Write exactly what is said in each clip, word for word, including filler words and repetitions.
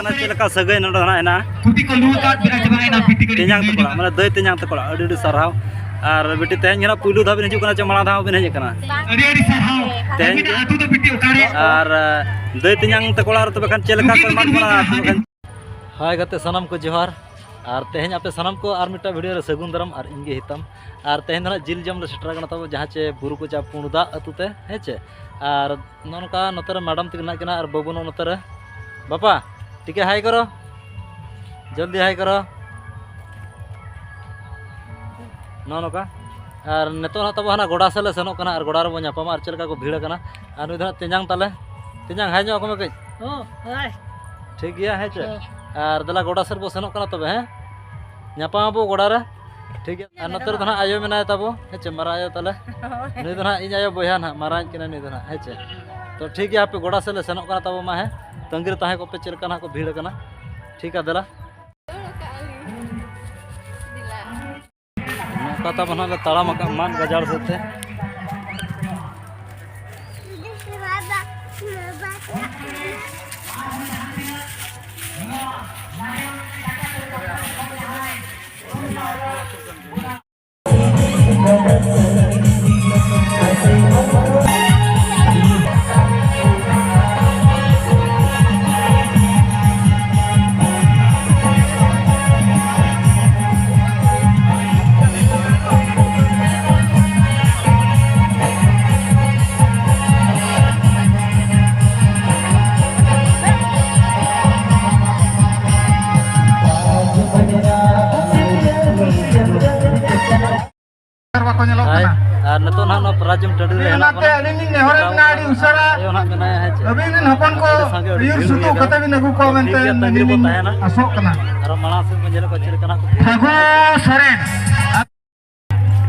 ᱪᱮᱫ ᱞᱮᱠᱟ ᱥᱟᱹᱜᱟᱹᱭ ᱱᱚᱰᱮ ᱫᱚ ᱱᱟᱜ ᱦᱮᱱᱟᱜᱼᱟ? ᱠᱩᱴᱤ ᱠᱚ ᱞᱩ ᱟᱠᱟᱫ ᱵᱮᱲᱟ ᱪᱟᱵᱟᱭᱮᱱᱟ, ᱵᱤᱴᱤ ᱠᱟᱹᱴᱤᱡ ᱛᱮᱧᱟᱝ ᱛᱟᱠᱚ ᱚᱲᱟᱜ, ᱢᱟᱱᱮ ᱫᱟᱹᱭ ᱛᱮᱧᱟᱝ ᱛᱟᱠᱚ ᱚᱲᱟᱜ, ᱟᱹᱰᱤ ᱟᱹᱰᱤ ᱥᱟᱨᱦᱟᱣ᱾ ᱟᱨ ᱵᱤᱴᱤ, ᱛᱮᱦᱮᱧ ᱜᱮ ᱱᱟᱜ ᱯᱩᱭᱞᱩ ᱫᱷᱟᱣ ᱵᱤᱱ ᱦᱤᱡᱩᱜ ᱠᱟᱱᱟ ᱪᱮ ᱢᱟᱲᱟᱝ ᱫᱷᱟᱣ ᱵᱤᱱ ᱦᱮᱡ ᱟᱠᱟᱱᱟ? ᱟᱹᱰᱤ ᱟᱹᱰᱤ ᱥᱟᱨᱦᱟᱣ᱾ ᱛᱮᱦᱮᱧ ᱟᱹᱵᱤᱱᱟᱜ ᱜᱮ᱾ ᱟᱹᱛᱩ ᱫᱚ ᱵᱤᱴᱤ ᱚᱠᱟᱨᱮ? ᱟᱨ, ᱟᱨ ᱫᱟᱹᱭ ᱛᱮᱧᱟᱝ ᱛᱟᱠᱚ ᱚᱲᱟᱜ ᱨᱮ ᱛᱚᱵᱮ ᱠᱷᱟᱱ ᱪᱮᱫ ᱞᱮᱠᱟ ᱠᱚ ᱮᱢᱟᱫ ᱵᱚᱱᱟ? ᱛᱚᱵᱮ ᱠᱷᱟᱱ ᱦᱳᱭ ᱜᱟᱛᱮ ᱥᱟᱱᱟᱢ ᱠᱚ ᱡᱚᱦᱟᱨ᱾ ᱟᱨ ᱛᱮᱦᱮᱧ ᱟᱯᱮ ᱥᱟᱱᱟᱢ ᱠᱚ ᱟᱨ ᱢᱤᱫᱴᱟᱝ ᱵᱷᱤᱰᱤᱭᱳ ᱨᱮ ᱥᱟᱹᱜᱩᱱ ᱫᱟᱨᱟᱢ ᱟᱨ ᱤᱧ ᱜᱮ ᱦᱤᱛᱟᱢ᱾ ᱟᱨ ᱛᱮᱦᱮᱧ ᱫᱚ ᱱᱟᱜ ᱡᱤᱞ ᱡᱚᱢ ᱞᱮ ᱥᱮᱴᱮᱨ ᱟᱠᱟᱱᱟ ᱛᱟᱵᱚ, ᱡᱟᱦᱟᱸ ᱪᱮ ᱵᱩᱨᱩ ᱠᱚᱪᱟ ᱯᱩᱸᱰ ᱫᱟᱜ ᱟᱹᱛᱩ ᱛᱮ, ᱦᱮᱸ ᱪᱮ? ᱟᱨ ᱱᱚᱜᱼᱚ ᱱᱚᱝᱠᱟ ᱱᱚᱛᱮ ᱨᱮ ᱢᱮᱰᱟᱢ ᱛᱟᱹᱠᱤᱱ ᱢᱮᱱᱟᱜ ᱠᱤᱱᱟ ᱟᱨ ᱵᱟᱹᱵᱩ ᱱᱚᱜᱼᱚ ᱱᱚᱛᱮ ᱨᱮ᱾ ᱵᱟᱯᱟ, ᱴᱷᱤᱠ ᱦᱟᱭ ᱠᱚᱨᱚ, ᱡᱚᱞᱫᱤ ᱦᱟᱭ ᱠᱚᱨᱚ᱾ ᱱᱚᱜᱼᱚ ᱱᱚᱝᱠᱟ᱾ ᱟᱨ ᱱᱤᱛᱚᱜ ᱱᱟᱜ ᱛᱟᱵᱚ ᱦᱟᱱᱟ ᱜᱚᱰᱟ ᱥᱮᱫ ᱞᱮ ᱥᱮᱱᱚᱜ ᱠᱟᱱᱟ ᱟᱨ ᱜᱚᱰᱟ ᱨᱮᱵᱚᱱ ᱧᱟᱯᱟᱢᱟ ᱟᱨ ᱪᱮᱫ ᱞᱮᱠᱟ ᱠᱚ ᱵᱷᱤᱲ ᱟᱠᱟᱱᱟ᱾ ᱟᱨ ᱱᱩᱭ ᱫᱚ ᱱᱟᱜ ᱛᱮᱧᱟᱝ ᱛᱟᱞᱮ᱾ ᱛᱮᱧᱟᱝ, ᱦᱟᱭ ᱧᱚᱜ ᱟᱠᱚ ᱢᱮ ᱠᱟᱹᱡ᱾ ᱦᱳᱭ᱾ ᱴᱷᱤᱠ ᱜᱮᱭᱟ, ᱦᱮᱸ ᱪᱮ? ᱦᱳᱭ᱾ ᱟᱨ ᱫᱮᱞᱟ ᱜᱚᱰᱟ ᱥᱮᱫ ᱵᱚ ᱥᱮᱱᱚᱜ ᱠᱟᱱᱟ ᱛᱚᱵᱮ, ᱦᱮᱸ? ᱧᱟᱯᱟᱢ ᱟᱵᱚ ᱜᱚᱰᱟ ᱨᱮ᱾ ᱴᱷᱤᱠ ᱜᱮᱭᱟ᱾ ᱟᱨ ᱱᱚᱛᱮ ᱨᱮᱫᱚ ᱱᱟᱜ ᱟᱭᱳ ᱢᱮᱱᱟᱭ ᱛᱟᱵᱚ, ᱦᱮᱸ ᱪᱮ, ᱢᱟᱨᱟᱝ ᱟᱭᱳ ᱛᱟᱞᱮ᱾ ᱦᱳᱭ᱾ ᱱᱩᱭ ᱫᱚ ᱱᱟᱜ ᱤᱧ ᱟᱭᱳ ᱵᱚᱭᱦᱟ ᱱᱟᱜ, ᱢᱟᱨᱟᱝ ᱤᱡ ᱠᱟᱱᱟᱭ ᱱᱩᱭ ᱫᱚ ᱱᱟᱜ, ᱦᱮᱸ ᱪᱮ᱾ ᱛᱚ ᱴᱷᱤᱠ ᱜᱮᱭᱟ, ᱦᱟᱯᱮ ᱜᱚᱰᱟ ᱥᱮᱫ ᱞᱮ ᱥᱮᱱᱚᱜ ᱠᱟᱱᱟ ᱛᱟᱵᱚ ᱢᱟ, ᱦᱮᱸ᱾ ᱛᱟᱺᱜᱤ ᱨᱮ ᱛᱟᱦᱮᱸ ᱠᱚᱜ ᱯᱮ, ᱪᱮᱫ ᱞᱮᱠᱟ ᱱᱟᱜ ᱠᱚ ᱵᱷᱤᱲ ᱟᱠᱟᱱᱟ᱾ ᱴᱷᱤᱠ ᱜᱮᱭᱟ, ᱫᱮᱞᱟ᱾ ᱱᱚᱝᱠᱟ ᱛᱟᱵᱚ ᱱᱟᱜ ᱞᱮ ᱛᱟᱲᱟᱢ ᱟᱠᱟᱫ ᱢᱟᱫ ᱜᱟᱡᱟᱲ ᱥᱮᱫ ᱛᱮ᱾ ᱵᱟᱠᱚ ᱧᱮᱞᱚᱜ ᱦᱳᱭ, ᱠᱟᱱᱟ᱾ ᱟᱨ ᱱᱤᱛᱚᱜ ᱱᱟᱦᱟᱜ ᱱᱚᱣᱟ ᱯᱨᱟᱡᱩᱢ ᱴᱟᱺᱰᱤ ᱨᱮ ᱦᱮᱱᱟᱜ ᱚᱱᱟᱛᱮ ᱵᱚᱱᱟ᱾ ᱟᱹᱞᱤᱧ ᱞᱤᱧ ᱱᱮᱦᱚᱨᱮᱫ ᱵᱮᱱᱟ, ᱟᱹᱰᱤ ᱩᱥᱟᱹᱨᱟ ᱟᱭᱳ ᱱᱟᱦᱟᱜ ᱢᱮᱱᱟᱭᱟ, ᱦᱮᱸ ᱪᱮ? ᱟᱹᱵᱤᱱ ᱨᱮᱱ ᱦᱚᱯᱚᱱ ᱠᱚ ᱟᱹᱰᱤ ᱥᱟᱸᱜᱮ, ᱟᱹᱰᱤ ᱩᱭᱩᱨ ᱵᱷᱤᱲ ᱥᱩᱛᱩᱜ ᱦᱩᱭ ᱠᱟᱛᱮ ᱟᱠᱟᱱᱟ᱾ ᱵᱤᱱ ᱟᱹᱜᱩ ᱠᱚᱣᱟ ᱴᱷᱤᱠ ᱢᱮᱱᱛᱮ ᱜᱮᱭᱟ, ᱛᱟᱺᱜᱤ ᱟᱹᱞᱤᱧ ᱨᱮᱵᱚᱱ ᱞᱤᱧ ᱛᱟᱦᱮᱱᱟ᱾ ᱟᱥᱚᱜ ᱠᱟᱱᱟ᱾ ᱟᱨᱚ ᱢᱟᱲᱟᱝ ᱥᱮᱫ ᱵᱚᱱ ᱧᱮᱞ ᱠᱚᱣᱟ ᱪᱮᱫ ᱞᱮᱠᱟᱱᱟᱜ ᱠᱚ ᱵᱷᱤᱲ ᱯᱷᱟᱹᱜᱩ ᱟᱠᱟᱱᱟ᱾ ᱥᱚᱨᱮᱱ᱾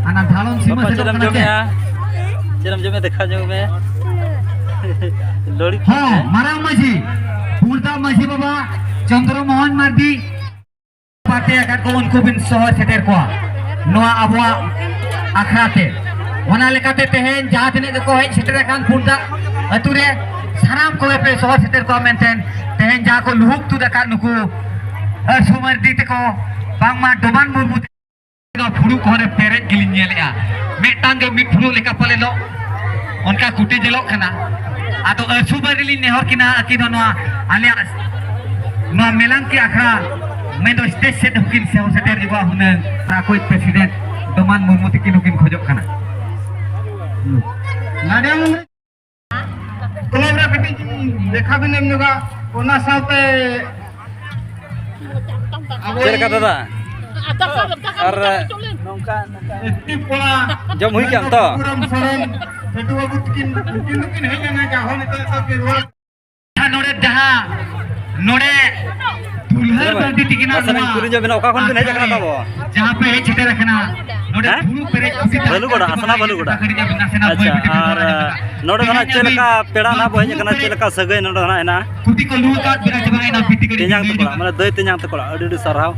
ᱚᱱᱟ ᱫᱷᱟᱲᱚᱢ ᱥᱤᱢᱟᱹ ᱵᱟᱯᱟ, ᱪᱮᱫ ᱥᱮᱴᱮᱨᱚᱜ ᱮᱢ ᱠᱟᱱᱟ ᱪᱮ? ᱡᱚᱢᱮᱜᱼᱟ? ᱪᱮᱫ ᱮᱢ ᱡᱚᱢᱮᱜᱼᱟ? ᱫᱮᱠᱷᱟ ᱧᱚᱜ ᱢᱮ᱾ ᱞᱚᱲᱤ ᱦᱚᱸ, ᱠᱷᱟᱡ ᱢᱟᱨᱟᱝ ᱢᱟᱹᱡᱷᱤ, ᱯᱩᱨᱫᱟ ᱢᱟᱹᱡᱷᱤ ᱵᱟᱵᱟ ᱪᱚᱱᱫᱨᱚ ᱢᱳᱦᱚᱱ ᱢᱟᱨᱰᱤ ᱯᱟᱛᱮ ᱟᱠᱟᱫ ᱠᱚ, ᱩᱱᱠᱩ ᱵᱤᱱ ᱥᱚᱦᱚᱨ ᱥᱮᱴᱮᱨ ᱠᱚᱣᱟ᱾ ᱱᱚᱣᱟ ᱟᱵᱚᱣᱟᱜ ᱟᱠᱷᱲᱟ ᱛᱮ᱾ ᱚᱱᱟ ᱞᱮᱠᱟᱛᱮ ᱛᱮᱦᱮᱧ ᱡᱟᱦᱟᱸ ᱛᱤᱱᱟᱹᱜ ᱜᱮᱠᱚ ᱦᱮᱡ ᱥᱮᱴᱮᱨ ᱟᱠᱟᱱ ᱯᱩᱨᱫᱟ ᱟᱹᱛᱩ ᱨᱮ, ᱥᱟᱱᱟᱢ ᱠᱚᱜᱮ ᱯᱮ ᱥᱚᱦᱚᱨ ᱥᱮᱴᱮᱨ ᱠᱚᱣᱟ ᱢᱮᱱᱛᱮ ᱛᱮᱦᱮᱧ ᱡᱟᱦᱟᱸ ᱠᱚ ᱞᱩᱦᱩᱠ ᱛᱩᱫ ᱟᱠᱟᱫ ᱱᱩᱠᱩ ᱟᱹᱥᱩ ᱢᱟᱹᱨᱰᱤ ᱛᱮᱠᱚ, ᱵᱟᱝᱢᱟ ᱰᱚᱢᱟᱱ ᱢᱩᱨᱢᱩ ᱛᱮ ᱱᱚᱣᱟ ᱯᱷᱩᱲᱩᱜ ᱠᱚᱦᱚᱸ ᱨᱮ ᱯᱮᱨᱮᱡ ᱜᱮᱞᱤᱧ ᱧᱮᱞᱮᱜᱼᱟ᱾ ᱢᱤᱫᱴᱟᱝ ᱜᱮ ᱢᱤᱫ ᱯᱷᱩᱲᱩᱜ ᱞᱮᱠᱟ ᱯᱟᱞᱮ ᱫᱚ ᱚᱱᱠᱟ ᱠᱩᱴᱤ ᱧᱮᱞᱚᱜ ᱠᱟᱱᱟ᱾ ᱟᱫᱚ ᱟᱹᱥᱩ ᱢᱟᱹᱨᱰᱤ ᱞᱤᱧ ᱱᱮᱦᱚᱨ ᱠᱤᱱᱟ, ᱟᱹᱠᱤᱱ ᱦᱚᱸ ᱱᱚᱣᱟ ᱟᱞᱮᱭᱟᱜ ᱱᱚᱣᱟ ᱢᱮᱞᱟᱝᱠᱤ ᱟᱠᱷᱲᱟ ᱢᱮᱱᱫᱚ ᱥᱴᱮᱡᱽ ᱥᱮᱫ ᱦᱚᱸᱠᱤᱱ ᱥᱮᱦᱚᱸ ᱥᱮᱴᱮᱨ ᱧᱚᱜᱚᱜᱼᱟ ᱦᱩᱱᱟᱹᱝ᱾ ᱟᱠᱚᱭᱤᱡ ᱯᱨᱮᱥᱤᱰᱮᱱᱴ ᱰᱚᱢᱟᱱ ᱢᱩᱨᱢᱩ ᱛᱤᱠᱤᱱ ᱦᱚᱸᱠᱤᱱ ᱠᱷᱚᱡᱚᱜ ᱠᱟᱱᱟ᱾ ᱱᱟᱰᱮ ᱠᱞᱟᱵᱽ ᱨᱮ ᱠᱟᱹᱴᱤᱡ ᱫᱮᱠᱷᱟ ᱵᱤᱱ ᱮᱢ ᱧᱚᱜᱟ, ᱚᱱᱟ ᱥᱟᱶᱛᱮ ᱟᱵᱚ ᱪᱮᱫ ᱞᱮᱠᱟ ᱫᱟᱫᱟ? ᱟᱨ ᱱᱚᱝᱠᱟ, ᱱᱚᱝᱠᱟ ᱮᱠᱴᱤᱵᱷ ᱠᱚᱲᱟ ᱡᱚᱢ ᱦᱩᱭ ᱠᱮᱫᱟᱢ ᱛᱚ? ᱵᱟᱹᱵᱩᱨᱟᱢ ᱥᱚᱨᱮᱱ, ᱞᱟᱹᱴᱩ ᱵᱟᱹᱵᱩ ᱛᱤᱠᱤᱱ, ᱩᱱᱠᱤᱱ ᱫᱚᱠᱤᱱ ᱦᱮᱡ ᱮᱱᱟ, ᱡᱟᱦᱟᱸ ᱱᱤᱛᱚᱜ ᱱᱚᱰᱮ ᱡᱟᱦᱟᱸ ᱱᱚᱰᱮ ᱫᱩᱞᱦᱟᱹ ᱪᱮᱫ ᱵᱟᱭ? ᱵᱟᱹᱞᱛᱤ ᱛᱤᱠᱤᱱᱟᱜ ᱢᱟᱥᱮ ᱱᱚᱣᱟ ᱵᱤᱱ ᱠᱩᱞᱤ ᱧᱚᱜ ᱵᱮᱱᱟ, ᱚᱠᱟ ᱠᱷᱚᱱ ᱵᱤᱱ ᱦᱮᱡ ᱟᱠᱟᱱᱟ ᱛᱟᱵᱚ? ᱡᱟᱦᱟᱸ ᱯᱮ ᱦᱮᱡ ᱥᱮᱴᱮᱨ ᱟᱠᱟᱱᱟ, ᱱᱚᱰᱮ ᱦᱮᱸ? ᱯᱷᱩᱲᱩᱜ ᱯᱮᱨᱮᱡ ᱠᱩᱥᱤ ᱛᱟᱦᱮᱸ ᱵᱟᱹᱞᱩᱜᱚᱲᱟ, ᱠᱟᱱᱟ, ᱟᱥᱱᱟ ᱵᱟᱹᱞᱩᱜᱚᱲᱟ᱾ ᱠᱟᱹᱴᱤᱡ ᱟᱵᱤᱱ ᱱᱟᱥᱮᱱᱟᱜ ᱟᱪᱪᱷᱟ, ᱢᱟᱹᱭ ᱵᱤᱴᱤ ᱟᱨ, ᱛᱟᱠᱚ ᱱᱚᱰᱮ ᱫᱚ ᱱᱟᱜ ᱪᱮᱫ ᱞᱮᱠᱟ ᱯᱮᱲᱟ ᱱᱟᱜ ᱵᱚ ᱦᱮᱡ ᱟᱠᱟᱱᱟ, ᱪᱮᱫ ᱞᱮᱠᱟ ᱥᱟᱹᱜᱟᱹᱭ ᱱᱚᱰᱮ ᱱᱟᱜ ᱦᱮᱱᱟᱜᱼᱟ? ᱠᱩᱴᱤ ᱠᱚ ᱞᱩ ᱟᱠᱟᱫ ᱵᱮᱱᱟ ᱪᱮ ᱵᱟᱝ? ᱚᱱᱟ ᱵᱤᱴᱤ ᱠᱟᱹᱴᱤᱡ ᱛᱮᱧᱟᱝ ᱞᱟᱹᱭ ᱛᱟᱠᱚ ᱚᱲᱟᱜ, ᱧᱚᱜ᱾ ᱢᱟᱱᱮ ᱫᱟᱹᱭ ᱛᱮᱧᱟᱝ ᱛᱟᱠᱚ ᱚᱲᱟᱜ, ᱟᱹᱰᱤ ᱟᱹᱰᱤ ᱥᱟᱨᱦᱟᱣ᱾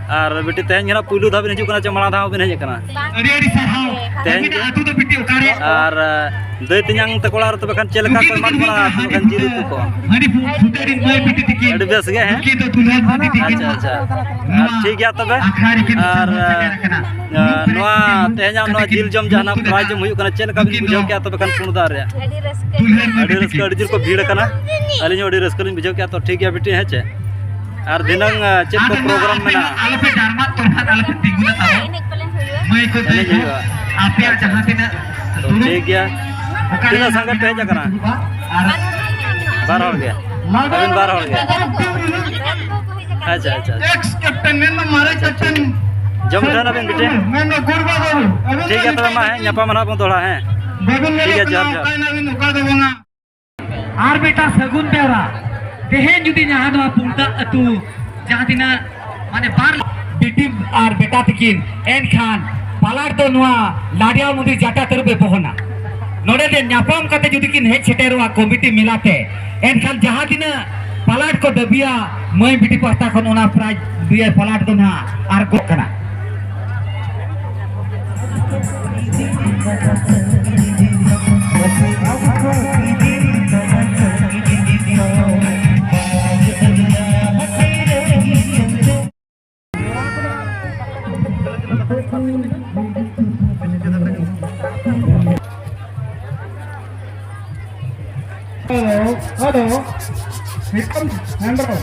ᱟᱨ ᱵᱤᱴᱤ, ᱛᱮᱦᱮᱧ ᱜᱮ ᱱᱟᱜ ᱯᱩᱭᱞᱩ ᱫᱷᱟᱣ ᱵᱤᱱ ᱦᱤᱡᱩᱜ ᱠᱟᱱᱟ ᱪᱮ ᱢᱟᱲᱟᱝ ᱫᱷᱟᱣ ᱵᱤᱱ ᱦᱮᱡ ᱟᱠᱟᱱᱟ? ᱟᱹᱰᱤ ᱟᱹᱰᱤ ᱥᱟᱨᱦᱟᱣ᱾ ᱛᱮᱦᱮᱧ ᱟᱹᱵᱤᱱᱟᱜ ᱜᱮ᱾ ᱟᱹᱛᱩ ᱫᱚ ᱵᱤᱴᱤ ᱚᱠᱟᱨᱮ? ᱟᱨ, ᱟᱹ, ᱫᱟᱹᱭ ᱛᱮᱧᱟᱝ ᱛᱟᱠᱚ ᱚᱲᱟᱜ ᱨᱮ ᱛᱚᱵᱮ ᱠᱷᱟᱱ ᱪᱮᱫ ᱞᱮᱠᱟ ᱠᱚ ᱮᱢᱟ ᱠᱚ ᱠᱟᱱᱟ ᱛᱚᱵᱮ ᱠᱷᱟᱱ ᱡᱤᱞ ᱩᱛᱩ ᱠᱚ? ᱦᱟᱺᱰᱤ ᱯᱷᱩ-, ᱯᱷᱩᱴᱟᱹ ᱨᱤᱱ ᱢᱟᱹᱭ ᱵᱤᱴᱤ ᱛᱤᱠᱤᱱ᱾ ᱟᱹᱰᱤ ᱵᱮᱥ ᱜᱮ, ᱦᱮᱸ? ᱱᱩᱠᱤᱱ ᱫᱚ ᱫᱩᱞᱦᱟᱹ ᱵᱤᱴᱤ ᱛᱤᱠᱤᱱ᱾ ᱟᱪᱪᱷᱟ, ᱟᱪᱪᱷᱟ᱾ ᱟᱨ ᱱᱚᱣᱟ ᱴᱷᱤᱠ ᱜᱮᱭᱟ ᱛᱚᱵᱮ᱾ ᱟᱠᱷᱲᱟ ᱨᱮᱠᱤᱱ ᱟᱨ, ᱥᱮᱴᱮᱨ ᱟᱠᱟᱱᱟ᱾ ᱟᱹ, ᱱᱚᱣᱟ ᱛᱮᱦᱮᱧᱟᱜ ᱱᱚᱣᱟ ᱡᱤᱞ ᱡᱚᱢ ᱡᱟᱦᱟᱱᱟᱜ prize ᱮᱢ ᱦᱩᱭᱩᱜ ᱠᱟᱱᱟ, ᱪᱮᱫ ᱞᱮᱠᱟ ᱵᱤᱱ ᱵᱩᱡᱷᱟᱹᱣ ᱠᱮᱜᱼᱟ ᱛᱚᱵᱮ ᱠᱷᱟᱱ ᱯᱩᱱᱰᱟᱨ ᱨᱮᱭᱟᱜ? ᱫᱩᱞᱦᱟᱹ ᱵᱤᱴᱤ ᱟᱹᱰᱤ ᱨᱟᱹᱥᱠᱟᱹ, ᱛᱤᱠᱤᱱ᱾ ᱟᱹᱰᱤ ᱡᱳᱨ ᱠᱚ ᱵᱷᱤᱲ ᱟᱠᱟᱱᱟ᱾ ᱟᱹᱞᱤᱧ ᱦᱚᱸ ᱟᱹᱰᱤ ᱨᱟᱹᱥᱠᱟᱹ ᱞᱤᱧ ᱵᱩᱡᱷᱟᱹᱣ ᱠᱮᱜᱼᱟ᱾ ᱛᱚ ᱴᱷᱤᱠ ᱜᱮᱭᱟ ᱵᱤᱴᱤ, ᱦᱮᱸ ᱪᱮ? ᱟᱨ ᱫᱷᱤᱱᱟᱹᱝ, ᱟᱹ, ᱪᱮᱫ ᱠᱚ ᱟᱫᱚ program ᱟᱯᱮ ᱢᱮᱱᱟᱜᱼᱟ? ᱟᱞᱚᱯᱮ ᱰᱟᱨᱢᱟᱜ ᱛᱚᱨᱢᱟᱜ, ᱟᱞᱚᱯᱮ ᱛᱤᱸᱜᱩᱱᱟ ᱛᱟᱵᱚ᱾ ᱢᱟᱹᱭ ᱠᱚ ᱮᱱᱮᱡ ᱫᱟᱹᱭ ᱠᱚ, ᱦᱩᱭᱩᱜᱼᱟ᱾ ᱟᱯᱮᱭᱟᱜ ᱟᱪᱪᱷᱟ, ᱡᱟᱦᱟᱸ ᱟᱪᱪᱷᱟ᱾ ᱛᱤᱱᱟᱹᱜ ᱛᱚ ᱫᱩᱲᱩᱵ, ᱴᱷᱤᱠ ᱜᱮᱭᱟ᱾ ᱚᱠᱟᱨᱮ ᱛᱤᱱᱟᱹᱜ ᱥᱟᱸᱜᱮ ᱯᱮ ᱦᱮᱡ ᱟᱠᱟᱱᱟ? ᱟᱨ ᱵᱟᱨ ᱦᱚᱲ ᱜᱮ᱾ ᱟᱹᱵᱤᱱ ᱵᱟᱨ ᱦᱚᱲ ᱜᱮ? ᱟᱪᱪᱷᱟ, ᱟᱪᱪᱷᱟ᱾ Ex captain ᱢᱮᱱ ᱫᱚ ᱢᱟᱨᱮ captain᱾ ᱡᱚᱢ ᱩᱴᱷᱟᱹᱣ ᱱᱟᱵᱤᱱ ᱵᱤᱴᱤ? ᱢᱮᱱ ᱫᱚ ᱜᱩᱨ ᱵᱟᱵᱩ᱾ ᱟᱹᱵᱤᱱ ᱴᱷᱤᱠ ᱜᱮᱭᱟ ᱫᱚ ᱛᱚᱵᱮ, ᱢᱟ, ᱦᱮᱸ, ᱧᱟᱯᱟᱢ ᱱᱟᱦᱟᱜ ᱵᱚᱱ ᱫᱚᱦᱲᱟ, ᱦᱮᱸ᱾ ᱵᱟᱹᱵᱤᱱ ᱴᱷᱤᱠ ᱧᱮᱞᱚᱜ ᱜᱮᱭᱟ, ᱡᱚᱦᱟᱨ, ᱠᱟᱱᱟ, ᱡᱚᱦᱟᱨ᱾ ᱚᱠᱟᱭ ᱱᱟᱵᱤᱱ, ᱚᱠᱟ ᱫᱚ ᱵᱟᱝᱟ? ᱟᱨ ᱵᱮᱴᱟ ᱥᱟᱹᱜᱩᱱ ᱵᱮᱣᱨᱟ, ᱛᱮᱦᱮᱧ ᱡᱩᱫᱤ ᱡᱟᱦᱟᱸ ᱱᱚᱣᱟ ᱯᱩᱞᱫᱟ ᱟᱹᱛᱩ ᱡᱟᱦᱟᱸ ᱛᱤᱱᱟᱹᱜ ᱢᱟᱱᱮ ᱵᱟᱨ ᱵᱤᱴᱤ ᱟᱨ ᱵᱮᱴᱟ ᱛᱤᱠᱤᱱ, ᱮᱱᱠᱷᱟᱱ ᱯᱟᱞᱟᱴ ᱫᱚ ᱱᱚᱣᱟ ᱞᱟᱰᱤᱭᱟ ᱢᱩᱫᱤ ᱡᱟᱴᱟ ᱛᱟᱹᱨᱩᱵ ᱮ ᱵᱚᱦᱚᱱᱟ᱾ ᱱᱚᱰᱮ ᱫᱚ ᱧᱟᱯᱟᱢ ᱠᱟᱛᱮ ᱡᱩᱫᱤ ᱠᱤᱱ ᱦᱮᱡ ᱥᱮᱴᱮᱨᱚᱜᱼᱟ ᱠᱚᱢᱤᱴᱤ ᱢᱮᱞᱟᱛᱮ, ᱮᱱᱠᱷᱟᱱ ᱡᱟᱦᱟᱸ ᱛᱤᱱᱟᱹᱜ ᱯᱟᱞᱟᱴ ᱠᱚ ᱫᱟᱹᱵᱤᱭᱟ ᱢᱟᱹᱭ ᱵᱤᱴᱤ ᱯᱟᱦᱴᱟ ᱠᱷᱚᱱ ᱚᱱᱟ prize ᱫᱤᱭᱮ ᱯᱟᱞᱟᱴ ᱫᱚ ᱱᱟᱦᱟᱜ ᱟᱨ ᱠᱚ ᱠᱟᱱᱟ᱾ ᱱᱤᱛᱚᱝ ᱦᱮᱢᱵᱨᱚᱢ᱾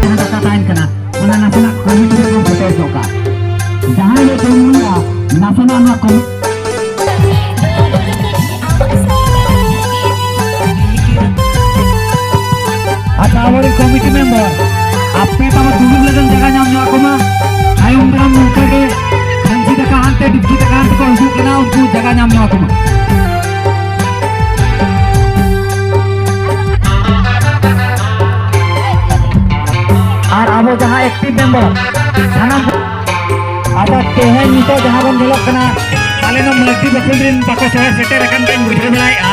ᱡᱟᱦᱟᱸ ᱠᱟᱛᱷᱟ ᱛᱟᱦᱮᱱ ᱠᱟᱱᱟ, ᱚᱱᱟ ᱱᱟᱥᱮᱱᱟᱜ ᱠᱚᱢᱤᱴᱤ ᱨᱮ ᱵᱚᱱ ᱥᱮᱴᱮᱨ ᱧᱚᱜ ᱠᱟᱜᱼᱟ᱾ ᱡᱟᱦᱟᱸᱭ ᱜᱮ ᱠᱚ ᱢᱚᱱᱮᱭᱟ, ᱱᱟᱥᱮᱱᱟᱜ ᱱᱚᱣᱟ ᱠᱚᱢᱤ- ᱟᱪᱪᱷᱟ, ᱟᱵᱚᱨᱮᱱ ᱠᱚᱢᱤᱴᱤ ᱢᱮᱢᱵᱟᱨ, ᱟᱯᱮ ᱛᱟᱵᱚ ᱫᱩᱲᱩᱵ ᱞᱟᱹᱜᱤᱫ ᱡᱟᱭᱜᱟ ᱧᱟᱢ ᱧᱚᱜ ᱟᱠᱚ ᱢᱟ᱾ ᱛᱟᱭᱚᱢ ᱫᱟᱨᱟᱢ ᱱᱚᱝᱠᱟ ᱜᱮ ᱠᱷᱟᱹᱧᱪᱤ ᱫᱟᱠᱟ ᱦᱟᱱᱛᱮ, ᱰᱤᱯᱪᱤ ᱫᱟᱠᱟ ᱦᱟᱱᱛᱮ ᱠᱚ ᱦᱤᱡᱩᱜ ᱠᱟᱱᱟ, ᱩᱱᱠᱩ ᱡᱟᱭᱜᱟ ᱧᱟᱢ ᱧᱚᱜ ᱟᱠᱚ ᱢᱟ᱾ ᱟᱨ ᱟᱵᱚ ᱡᱟᱦᱟᱸ ᱮᱠᱴᱤᱵᱷ ᱢᱮᱢᱵᱟᱨ ᱥᱟᱱᱟᱢ ᱠᱚ, ᱟᱫᱚ ᱛᱮᱦᱮᱧ ᱱᱤᱛᱚᱜ ᱡᱟᱦᱟᱸ ᱵᱚᱱ ᱧᱮᱞᱚᱜ ᱠᱟᱱᱟ, ᱯᱟᱞᱮᱱ ᱢᱟᱹᱡᱷᱤ ᱵᱟᱹᱠᱷᱩᱞ ᱨᱮᱱ ᱵᱟᱠᱚ ᱥᱮᱴᱮᱨ, ᱥᱮᱴᱮᱨ ᱟᱠᱟᱱ ᱛᱟᱭ ᱵᱩᱡᱷᱟᱹᱣ ᱫᱟᱲᱮᱭᱟᱜᱼᱟ᱾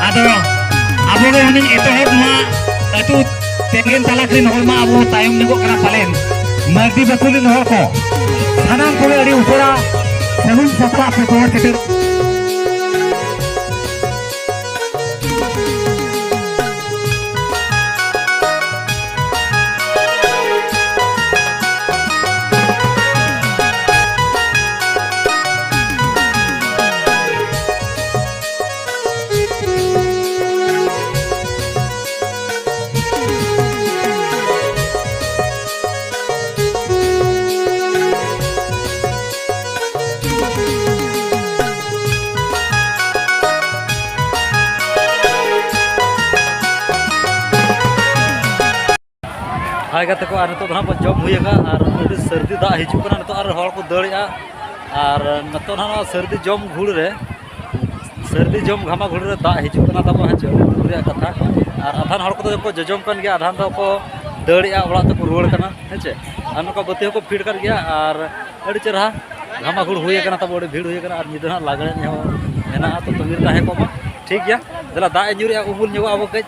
ᱟᱫᱚ ᱟᱵᱚ ᱜᱮ ᱦᱩᱱᱟᱹᱝ ᱮᱛᱚᱦᱚᱵ ᱱᱚᱣᱟ ᱟᱹᱛᱩ ᱛᱮᱸᱜᱮᱱ ᱛᱟᱞᱟ ᱨᱮᱱ ᱦᱚᱲ ᱢᱟ ᱟᱵᱚ ᱛᱟᱭᱚᱢ ᱧᱚᱜᱚᱜ ᱠᱟᱱᱟ ᱯᱟᱞᱮᱱ᱾ ᱢᱟᱹᱡᱷᱤ ᱵᱟᱹᱠᱷᱩᱞ ᱨᱮᱱ ᱦᱚᱲ ᱠᱚ ᱥᱟᱱᱟᱢ ᱠᱚᱜᱮ ᱟᱹᱰᱤ ᱩᱥᱟᱹᱨᱟ ᱥᱟᱹᱜᱩᱱ ᱥᱟᱯᱲᱟᱣ ᱯᱮ ᱜᱚᱦᱚᱲ ᱥᱮᱴᱮᱨ᱾ ᱦᱟᱭ ᱜᱟᱛᱮ ᱠᱚ, ᱟᱨ ᱱᱤᱛᱚᱜ ᱫᱚ ᱦᱟᱸᱜ ᱵᱚᱱ ᱡᱚᱢ ᱦᱩᱭ ᱟᱠᱟᱫᱼᱟ ᱟᱨ ᱟᱹᱰᱤ ᱥᱟᱹᱨᱫᱤ ᱫᱟᱜ ᱦᱤᱡᱩᱜ ᱠᱟᱱᱟ᱾ ᱱᱤᱛᱚᱜ ᱟᱨ ᱦᱚᱲ ᱠᱚ ᱫᱟᱹᱲᱮᱜᱼᱟ ᱟᱨ ᱱᱤᱛᱚᱜ ᱱᱟᱦᱟᱜ ᱱᱚᱣᱟ ᱥᱟᱹᱨᱫᱤ ᱡᱚᱢ ᱜᱷᱩᱲ ᱨᱮ ᱥᱟᱹᱨᱫᱤ ᱡᱚᱢ ᱜᱷᱟᱢᱟ ᱜᱷᱩᱲ ᱨᱮ ᱫᱟᱜ ᱦᱤᱡᱩᱜ ᱠᱟᱱᱟ ᱛᱟᱵᱚ, ᱦᱮᱸ ᱪᱮ? ᱟᱹᱰᱤ ᱫᱩᱠ ᱨᱮᱭᱟᱜ ᱠᱟᱛᱷᱟ᱾ ᱟᱨ ᱟᱫᱷᱟᱱ ᱦᱚᱲ ᱠᱚᱫᱚ ᱠᱚ ᱡᱚᱡᱚᱢ ᱠᱟᱱ ᱜᱮᱭᱟ, ᱟᱫᱷᱟᱱ ᱫᱚᱠᱚ ᱫᱟᱹᱲᱮᱜᱼᱟ, ᱚᱲᱟᱜ ᱛᱮᱠᱚ ᱨᱩᱣᱟᱹᱲ ᱠᱟᱱᱟ, ᱦᱮᱸ ᱪᱮ? ᱟᱨ ᱱᱚᱝᱠᱟ ᱵᱟᱹᱛᱤ ᱦᱚᱸᱠᱚ ᱯᱷᱤᱰ ᱠᱟᱜ ᱜᱮᱭᱟ᱾ ᱟᱨ ᱟᱹᱰᱤ ᱪᱮᱨᱦᱟ ᱜᱷᱟᱢᱟ ᱜᱷᱩᱲ ᱦᱩᱭ ᱟᱠᱟᱱᱟ ᱛᱟᱵᱚ, ᱟᱹᱰᱤ ᱵᱷᱤᱲ ᱦᱩᱭ ᱟᱠᱟᱱᱟ᱾ ᱟᱨ ᱧᱤᱫᱟᱹ ᱦᱟᱸᱜ ᱞᱟᱜᱽᱬᱮ ᱮᱱᱮᱡ ᱦᱚᱸ ᱢᱮᱱᱟᱜᱼᱟ, ᱛᱚ ᱛᱟᱺᱜᱤ ᱨᱮ ᱛᱟᱦᱮᱸ ᱠᱚᱜ ᱢᱟ᱾ ᱴᱷᱤᱠ ᱜᱮᱭᱟ, ᱫᱮᱞᱟ ᱫᱟᱜ ᱮ ᱧᱩᱨᱮᱜᱼᱟ, ᱩᱢᱩᱞ ᱧᱚᱜᱚᱜ ᱟᱵᱚ ᱠᱟᱹᱡ᱾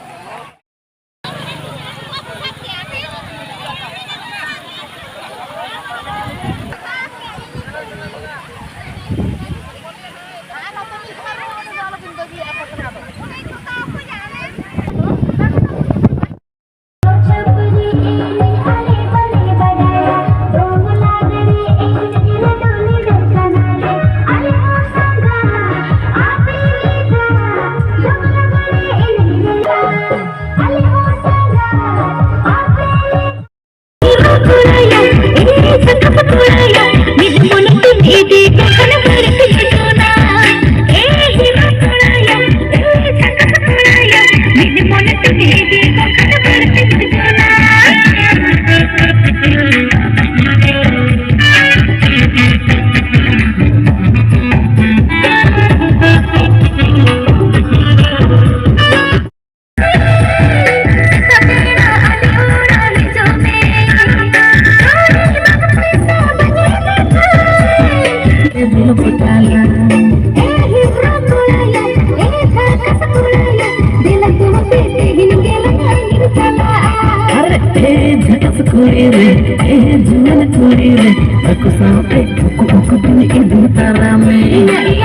ᱟᱨᱮ, ᱮ ᱡᱷᱟᱠᱟᱥ ᱠᱩᱲᱤ ᱨᱮ, ᱮ ᱡᱩᱣᱟᱹᱱ ᱠᱩᱲᱤ ᱨᱮ, ᱟᱠᱚ ᱥᱟᱶᱛᱮ ᱩᱠᱩ ᱩᱠᱩ ᱵᱤᱱ ᱤᱫᱤ ᱛᱟᱨᱟ ᱢᱮ᱾